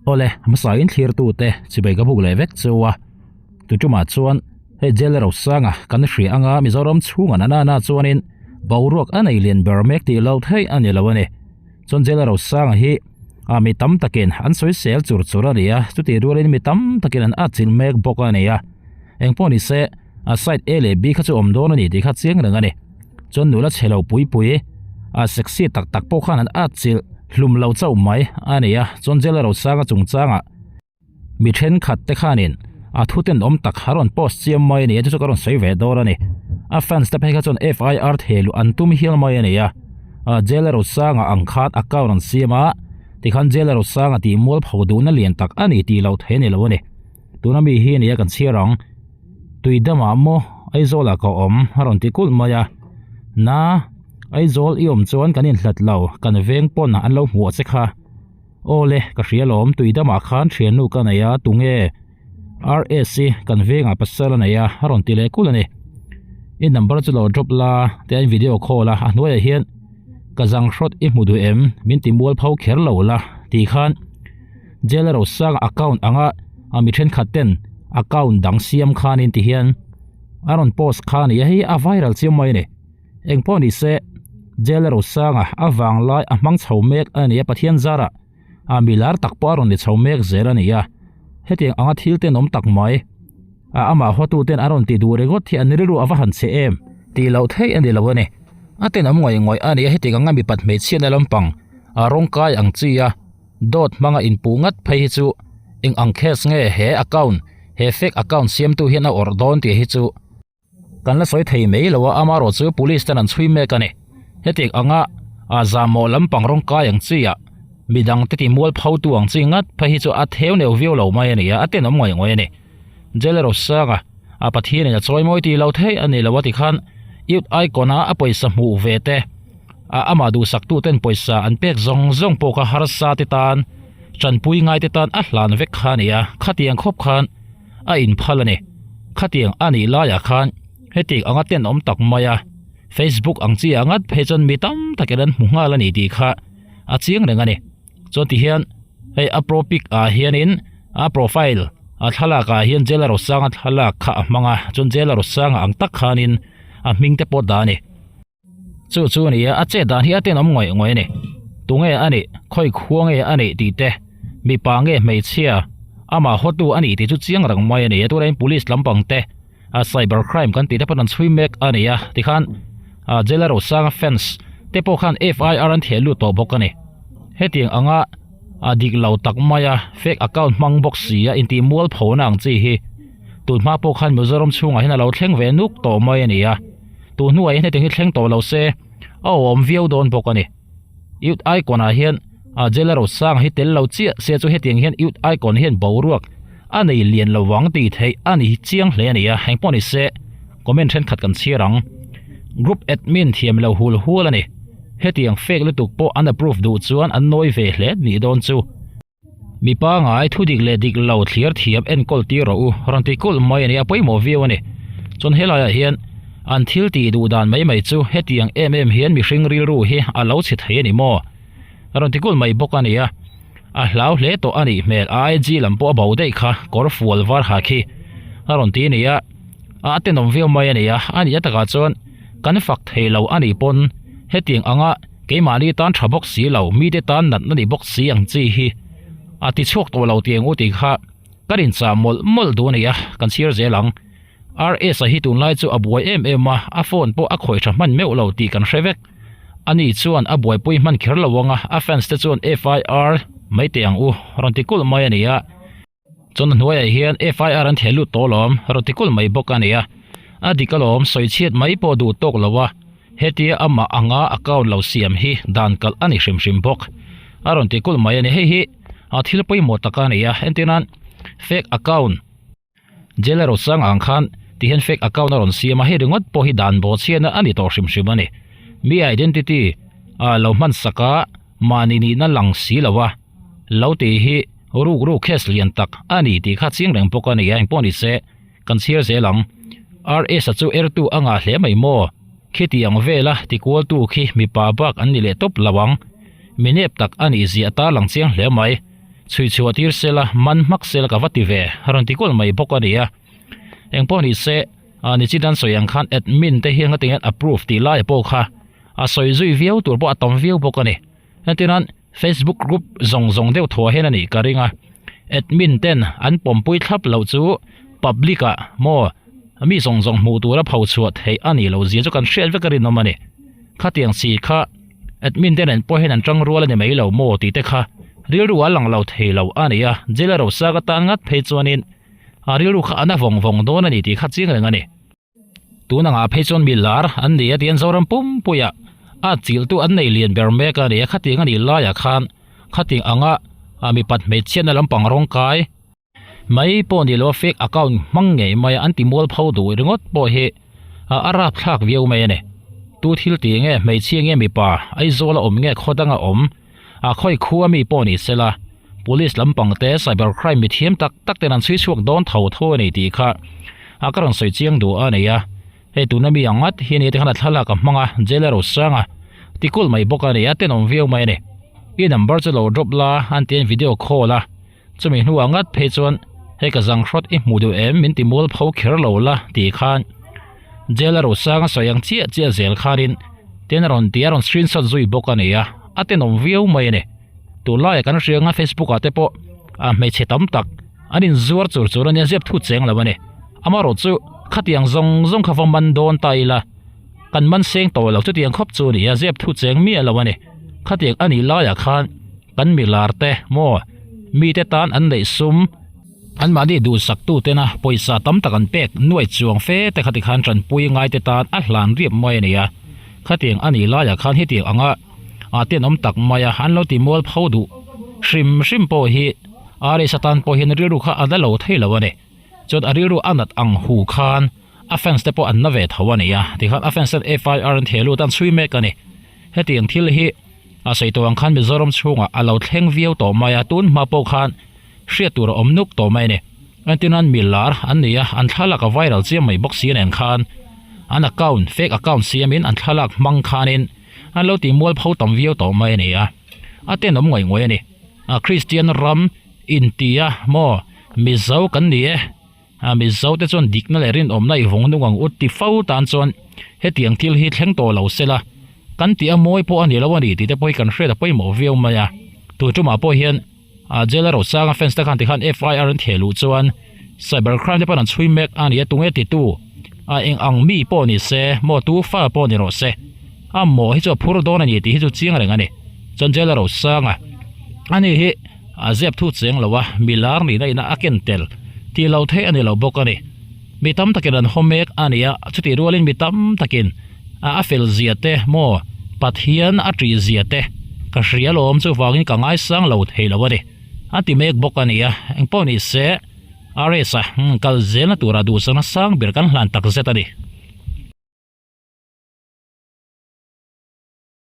Awle, hmasa in thlirtute chibai ka buk leh vek chu a. Tutumah chuan hei jail Rosanga kan hria anga Mizoram chhunga nana na chuanin boruak a nei lian ber mek tih loh theih a ni lo a ni. Chuan jail Rosanga hi a mi tam takin an sawi sel chur chur a ni a, chutih rualin mi tam takin an atchilh mek bawk a ni a. Engpawh ni se, a side A leh B kha chu awm dawn a ni tih kha chiang reng a ni. Chuan nula chhe lo pui pui, a sexy tak tak pawh khan an atchilh hlum lo chauh mai a ni a. Chuan jail Rosanga chungchangah mi thenkhat te khanin a thu tenawm tak a rawn post chiam mai a ni a, chu chu ka rawn sawi ve dawn a ni. A fans te phei kha chuan FIR thehluh an tum hial mai a ni a. Jail Rosanga ang khan account an siam a, tikhan jail Rosanga tih mualpho duhna lian tak a ni tih loh theih a ni lo a ni. Tuna mi hi nia kan chhiar ang. Tui damah maw Aizawlah ka awm a rawn ti kulh mai a. Na, Aizawl i awm chuan kan inhlat lo, kan veng pawn an lo hmuh che kha. Aw le, ka hria lawm, tui damah khan thiannu ka nei a, tunge? RS i kan vengah pasal a nei a, a rawn ti leh kulh a ni. I number chu lo drop la, ti a in video call a, a hnuaiah hian ka zang hrawt i hmu duh em, min ti mual pho kher lo la, tih khan. Jail Rosanga account anga a mi thenkhat ten account dang siam khanin ti hian a rawn post kha a ni a, hei a viral chiam mai a ni. Engpawh ni se Jail Rosanga a vanglai a hmang chho mek a ni a, Pathian zarah a mi lar tak pawh a rawn ni chho mek zel a ni a, hetiang anga thil tenawm tak mai a amah hawtu ten a rawn ti duh ringawt hi an rilru a va han che em tih loh theih a ni lo a ni. A tenawm ngawih ngawih a ni a, hetiang anga mipat hmeichhiatna lampang a rawngkai ang chi a. Dawt hmanga inpuh ngat phei hi chu eng ang case nge he account, he fake account siamtu hian a awrh dawn tih hi chu kan la sawi thei mai lo a, amaherawh chu police ten an chhui mek a ni. Hetiang anga a zahmawh lampang rawng kai ang chi ah midang te ti mual pho tu ang chi ngat phei hi chu a theu neu viau lo mai a ni a, a tenawm ngawih ngawih a ni. Jail Rosanga a Pathian in a chawi mawi tih lo theih a ni lo a tikhan youth icon a a pawisa hmuh ve te a amah duhsak tu ten pawisa an pek zawng zawng pawh kha harsa te tan tanpui ngai te tan a hlan vek kha a ni a khatiang khawp khan a inphal a ni khatiang a nih laiah khan hetiang anga tenawm tak mai a Facebook ang chi ah ngat phei chuan mi tam takin an hmu nghal a ni tih kha a chiang reng a ni. Chuan ti hian hei a pro pic ah hianin a profile a thlalak ah hian Jailer Rosanga thlalak kha a hmang a chuan Jailer Rosanga ang tak khanin a hming te pawh dah a ni. Chu chu a ni a a chet dan hi a tenawm ngawih ngawih a ni. Tunge a nih khawi khua nge a nih tih te mipa nge hmeichhia amah hawtu a nih tih chu chiang rang mai a ni a tunah hian police lampang te a cyber crime kan tih te pawh an chhui mek a ni a tikhan ah Jailer Rosanga fans te pawh khan F_I_R an theh lut tawh bawk a ni hetiang anga a dik lo tak mai a fake account hmang bawk si a intih mual phona ang chi hi tun hma pawh khan Mizoram chhungah hian a lo thleng ve nuk tawh mai a ni a tun hnuah hian hetiang hi thleng tawh lo se a awm viau dawn bawk a ni youth icon ah hian a Jailer Rosanga hi tel lo chiah se chu hetiang hian youth icon hian boruak a nei lian lo vang tih theih a ni chiang hle a ni a engpawh ni se comment thenkhat kan chhiar ang group admin thiam lo hul hul a ni hetiang fake lutuk pawh an approve duh chuan an nawi ve hle nih dawn chu mi pangai thu dik leh dik lo thlir thiam enkawl tir rawh u rawn ti kulh mai a ni a pawimawh viau a ni chuan helaiah hian an thil tih duh dan mai mai chu hetiang em em hian mihring rilru hi a lo chhe thei a ni maw rawn ti kulh mai bawk a ni a. A hlau hle tawh a nih hmel a IG lam pawh a bo daih kha kawr fual var ha khi a rawn ti a ni a, a tenawm viau mai a ni a, a nih atakah chuan kan fak thei lo a nih pawn hetiang anga keimahni tan tha bawk si lo mite tan natna ni bawk si ang chi hi a ti chhuak tawh lo tiang u tih kha kan inchah mawlh mawlh duh a ni a, kan chhiar zel ang. RS-a hi tunlai chu a buai em em a, a phone pawh a khawih tha hman meuh lo tih kan hre vek. Ani chuan a buaipui hman kher lo ang a, a fans te chuan FIR mai teh ang u, rawn ti kulh mai a ni a. Chuan a hnuaiah hian FIR an theh lut tawh alawm, rawn ti kulh mai bawk a ni a. A dik alawm, sawi chhiat mai pawh duh tawk lo a, hetia amah anga account lo siam hi dan kalh a ni hrim hrim bawk, a rawn ti kulh mai a ni. Hei hi a thil pawimawh tak a ni a, entirnan fake account, Jail erawh sang ang khan ti hian fake account a rawn siam a, hei ringawt pawh hi dan bawh chhiatna a ni tawh hrim hrim a ni. Mi identity ah lo hman sak a, mahni nihna lang si lo a, lo tih hi ruk ruk case lian tak a ni tih kha chiang reng bawk a ni a, engpawh ni se kan chhiar zel ang. RS a chu ertu a ngah hle mai maw? Khiti ang vela tikualtu khi mipa bak an ni leh tawp lo ang. Mi nep tak a nih zia a tarlang chiang hle mai. Chhui chhuah tir sela, man hmak sela ka va ti ve, a rawn ti kual mai bawk a ni a. Eng pawh ni se, nichin an sawi ang khan admin te hian ngatinge an approve tih lai pawh kha a sawi zui viau tur pawh a tam viau bawk a ni. Entirnan Facebook group zawng zawng deuh thuah hian a nih ka ring a, admin ten an pawmpui thlap loh chu public ah maw mi zawng zawng hmuh tura pho chhuah theih a nih loh zia chu kan hriat vek a rinawm a ni. Khatiang chi kha admin te nen pawh hian an tang rual a ni mai lo maw tih te kha rilru a lang lo thei lo a ni a, jail a rosaka tan ngat phei chuanin a rilru kha a na vawng vawng dawn a ni tih kha chiang reng a ni. Tun angah phei chuan mi lar an ni a tihian Zoram pumpuiah a chilhtu an nei lian ber mek a ni a, khatiang a nih laiah khan khatiang anga mipat hmeichhiatna lampang rawng kai mai pawh ni lo a fake account hmang ngei mai a an ti mual pho duh ringawt pawh hi a rapthlak viau mai a ni. Tu thil tih nge hmeichhia nge mipa Aizawl a awm nge khaw danga awm A khawi khu a mi pawh ni sela, Police lampang te cyber crime mithiam tak tak ten an chhui chhuak dawn tho tho a ni tih kha a ka rawn sawi chiang duh a nei a. Hei tuna mi ang ngat hi a ni te khan a thlalak a hmang a, jail a ro sang a, ti kulh mai bawk a ni a, tenawm viau mai a ni. I number chu lo drop la an ti a video call a, chumi hnuah ngat phei chuan hei ka zang hrawt i hmuh duh em min ti mual pho kher lo la tih khan jail a ro sang a sawi ang chiah chiah zel khanin tin a rawn ti a rawn screenshot zui bawk a ni a. A tenawm viau mai a ni. Tunlaiah kan hria anga Facebook ah te pawh a hmeichhe tam tak an inzuar chur chur a nia zep thut cheng lo a ni. Amaherawh chu khatiang zawng zawng kha va man dawn ta ila kan man seng tawh lo chutiang khawp chu a ni a zep thut cheng miah lo a ni. Khatiang a nih laiah khan kan milar te maw mite tan an neih sum Anmahni duhsaktutena pawisa tam tak an pek nuai chuang fe te khati khan tanpui ngaite tan a hlan riap mai a ni a. Khatiang a nih laiah khan hetiang anga a tenawm tak mai a, an lo ti mual pho duh hrim hrim pawh hi RS atan pawh hian rilru kha a la lo thei lo a ni. Chuan a rilru a nat ang hu khan a fans te pawh an na ve tho a ni a, tikhan a fans ten FIR an theh lut a an chhui mek a ni. Hetiang thil hi a sawi tawh ang khan Mizoram chhungah a lo thleng viau tawh mai a, tun hma pawh khan hriat tur a awm nuk tawh mai a ni. Entirnan mi lar an ni a, an thlalak a viral chiam mai bawk si nen khan an account, fake account siamin an thlalak hmang khanin an lo tih mual pho tam viau tawh mai a ni a, a tenawm ngawih ngawih a ni. A Kristian ram intia maw Mizo kan ni e. A Mizo te chuan dikna leh rinawmna i vawng nung ang u ti fo tan chuan hetiang thil hi thleng tawh lo sela kan tih a mawi pawh a ni lo a ni tih te pawh hi kan hriat a pawimawh viau mai a. Tun tumah pawh hian a jail a rosanga fans te khan tikhan FIR an theh luh chuan cyber crime te pawn an chhui mek a ni a tunge titu a eng ang mi pawh ni se maw tu fa pawh ni rawh se a mawh hi chu a phur dawn a ni tih hi chu chiang reng a ni. Chuan jail a rosanga ani hi. A zep thu cheng lo a, mi lar nihna ina a ken tel tih lo theih a ni lo bawk a ni. Mi tam takin an haw mek a ni a, chutih rualin mi tam takin a a fel zia te maw Pathian a ṭih zia te ka hria lawm chuvangin ka ngaisang lo thei lo a ni a ti mek bawk a ni a, engpawh ni se RS-a kal zelna tura duhsakna sang ber kan hlan takzet a ni.